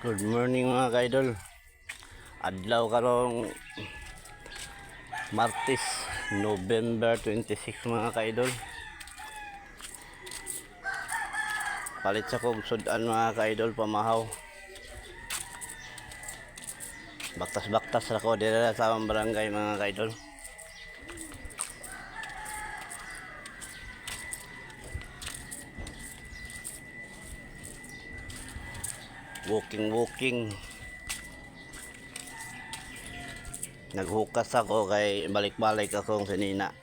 Good morning, mga ka-idol. Adlaw karong Martes, November 26, mga ka-idol. Palit sa kog sudan, mga ka-idol, pamahaw. Baktas-baktas ra ko dira sa among barangay, mga ka-idol. Walking, walking. Naghukas ako kay balik-balik akong sinina.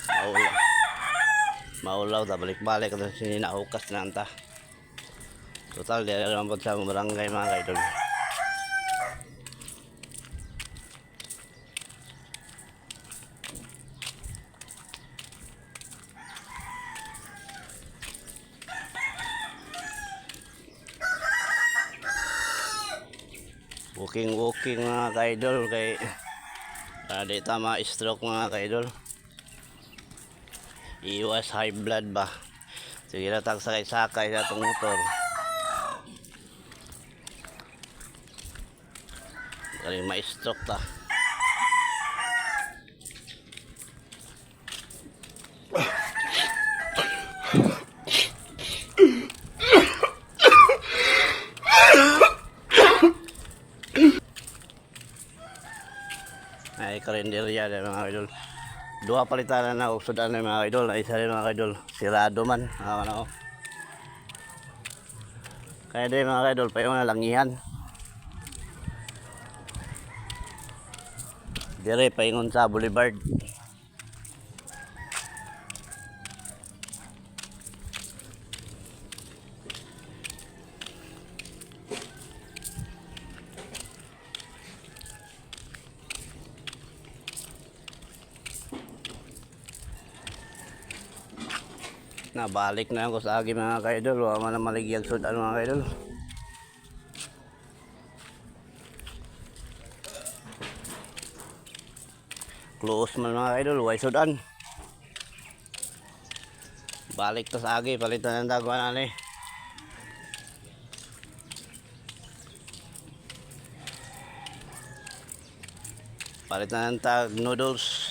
Maulaw. Maulaw ta, balik-balik ako sinina, hukas na anta. Total, di naman po sa among barangay, mga ka-idol. Walking, walking, mga ka-idol, kay para di ta ma-stroke, mga ka-idol. Iwas high blood ba. Sige na tag sakay-sakay sa atong motor. Kaya ma-stroke ta. Ay, karinderya na, mga idol. Duha palitan na og sudan na, mga idol. Ay, isa rin, mga idol. Sirado man. Ah, ano. Kaya di, mga idol, payo na langihan. Dire paingon sa Boulevard. Nabalik na ako sa agi, mga kaidol. Wa man na maligyag sudan, mga kaidol. Close man, mga kaidol, way sudan. Balik ta sa agi, palitan ng dagwan ani. Palitan ng tag noodles.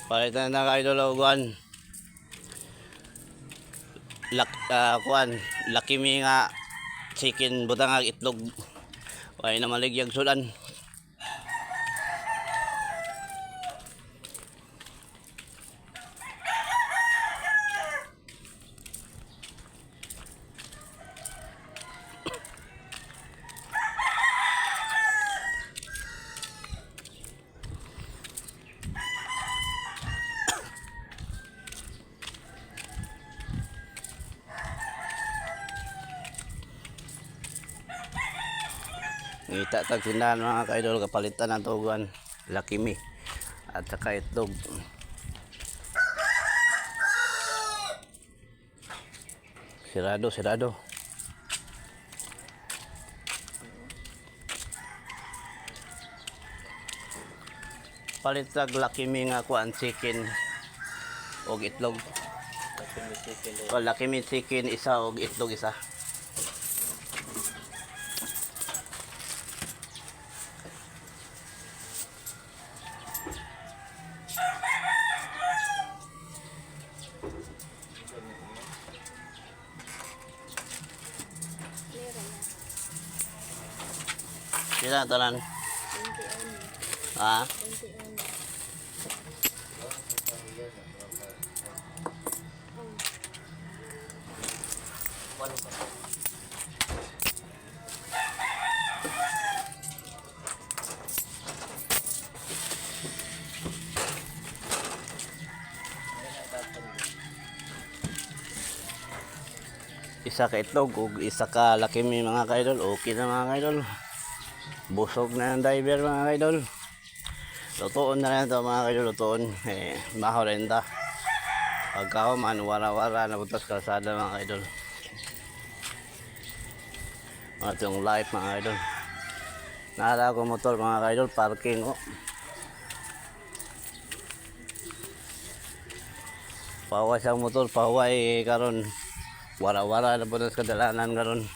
Palitan na, kaidol, og kuan. Lak kuan, Lucky Me nga chicken, butang ang itlog. Way na maligyag sudan. Ngita tag tindahan, mga kaidol, kapalitan ang tuguan. Lucky Me at saka itlog. Sirado, sirado. Palit tag Lucky Me nga kuan chicken og itlog. O, Lucky Me chicken isa og itlog isa. Sila tanan. Ah, isa ka itlog ug isa ka Lucky Me, mga kaidol. Okay na, mga kaidol. Busog na ang diver, mga kaidol. Lutoon na lang ito, mga kaidol, lutoon. Eh, mahorenda. Pagka man, wara-wara na butas kalsada, mga kaidol. Mga itong life, mga kaidol. Naala ko motor, mga kaidol, parking oh. Pawa siyang motor, pahuway karon. Wara-wara na po sa kadalanan karon.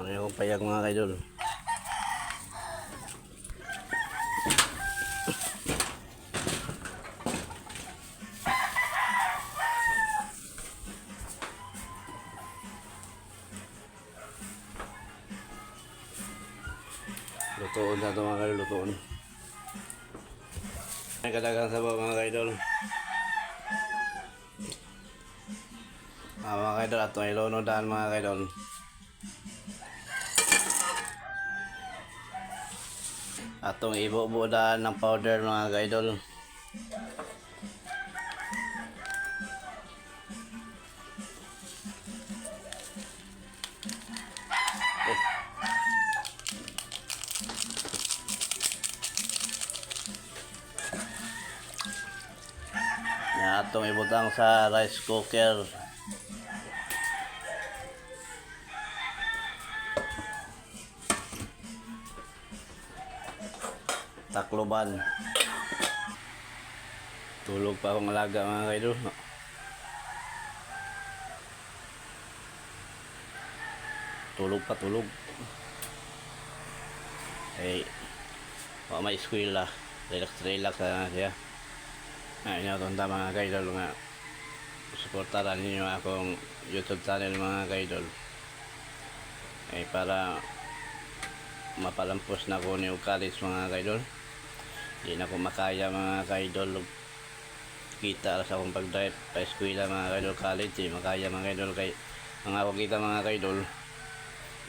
Ano yung payag, mga kaidol? Lutoon na ito, mga kaidol, lutoon. May kadagang sabaw, mga kaidol. Ah, mga kaidol, ato ay lono daan, mga kaidol. Atong ibubo daan ng powder, mga kaidol. Oh. Na atong ibutang sa rice cooker. Tacloban. Tulog pa akong alaga, mga kaidol. Tulog pa, tulog. Eh, wa may eskwela. Relax, relax na siya. Ay, inyo tonta, mga kaidol, nga suportaran ninyo akong YouTube channel, mga kaidol. Eh, para mapalampos na ko ni college, mga kaidol. Di na ko makaya, mga kaidol, kita sa akong pag-drive pa eskwela, mga kaidol, college di makaya, mga kaidol, kay mga ako kita, mga kaidol,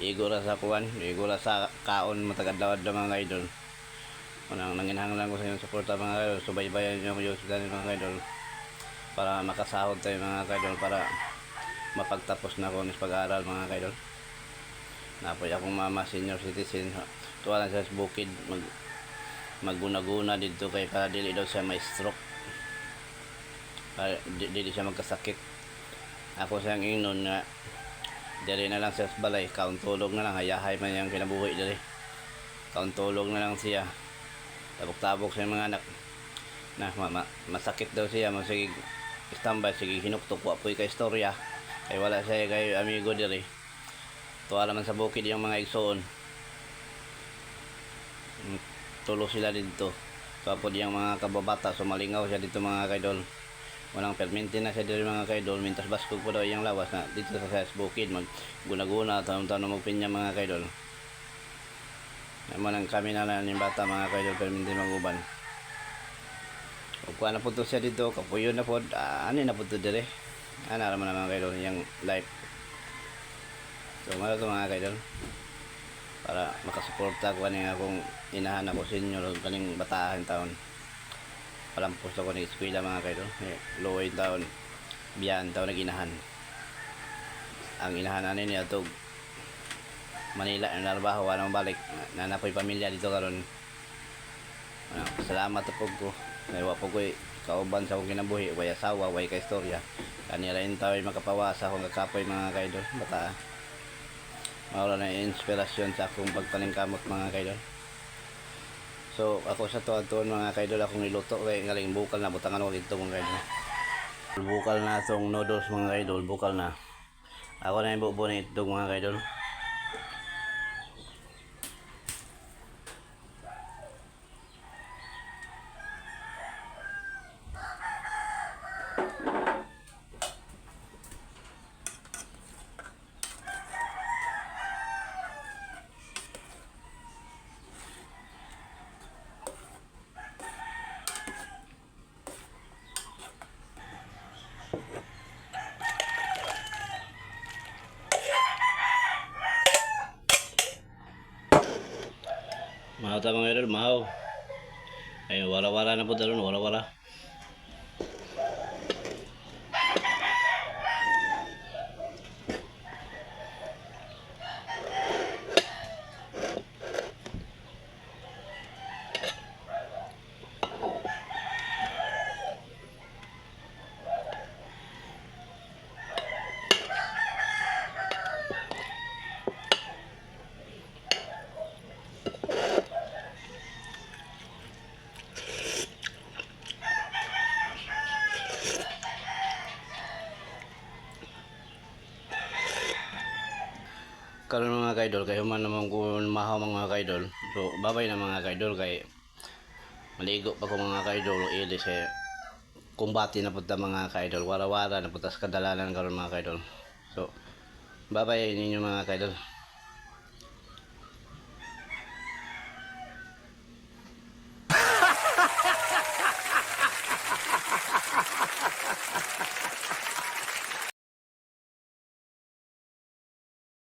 igo ra sa kuan, igo ra sa kaon matag adlaw-adlaw, mga kaidol. Unang nanginahanglan ko sa inyong suporta, mga kaidol. Subaybayan niyo ako YouTube channel, mga kaidol, para makasahod tayo, mga kaidol, para mapagtapos na ako ng pag-aaral, mga kaidol. Napoy akong mama, senior citizen, tuwa lang siya sa bukid magguna-guna dito kay para dili daw siya may stroke, para dili siya magkasakit. Ako siyang ingnon nga diri na lang siya sa balay, kaon tulog na lang, hayahay man yang kinabuhi diri, kaon tulog na lang siya, tabok-tabok siya mga anak na masakit daw siya, masige standby, sige hinuktok, wa po'y kay istorya kay wala siya kay amigo diri. Tuwa naman sa bukid yung mga igsoon. Tulo sila dito. Tapos yung mga kababata, sumalingaw siya dito, mga kaidol. Walang perminti na siya dito, mga kaidol. Mintas baskog po daw iyang lawas na dito sa bukid. Magguna-guna, tanong-tanong magpinya, mga kaidol. Naman ang kami na lang yung bata, mga kaidol, perminti maguban. Ug kuha na po to siya dito, kapuyo na po, ah, ano na po to dire. Ano naman mga kaidol, yung life. So, malo to, mga kaidol, para makasuporta ko kaning akong inahan ako senior kaning bataan taon. Palampos ako ng eskwela, mga kaidol. Eh, luoy taon, biyan taon nag-inahan. Ang inahan ani niya to Manila ang narbaho, wala balik. Nanapoy pamilya dito karon. Ano, salamat po ko. Naiwa po ko kauban sa akong kinabuhi, way asawa, way ka istorya. Kanila rin tayo makapawa sa akong kakapoy, mga kaidol. Bata. Mawala na yung inspirasyon sa akong pagpaningkamot, mga kaidol. So ako sa tuwan mga kaidol akong niluto kay ngaling bukal na butangan ko dito, mga kaidol. Bukal na itong noodles, mga kaidol, bukal na. Ako na yung bubo ng itlog, mga kaidol. Mahaw ta, mga idol, mahaw. Ayun, wala-wala na po daron, wala-wala. Karon, mga kaidol, kay human naman kung mahaw, mga kaidol. So babay na, mga kaidol, kay maligo pa ko, mga kaidol. Ilis eh kumbati na punta, mga kaidol. Wara-wara na punta sa kadalanan karon, mga kaidol. So babay ninyo, mga kaidol.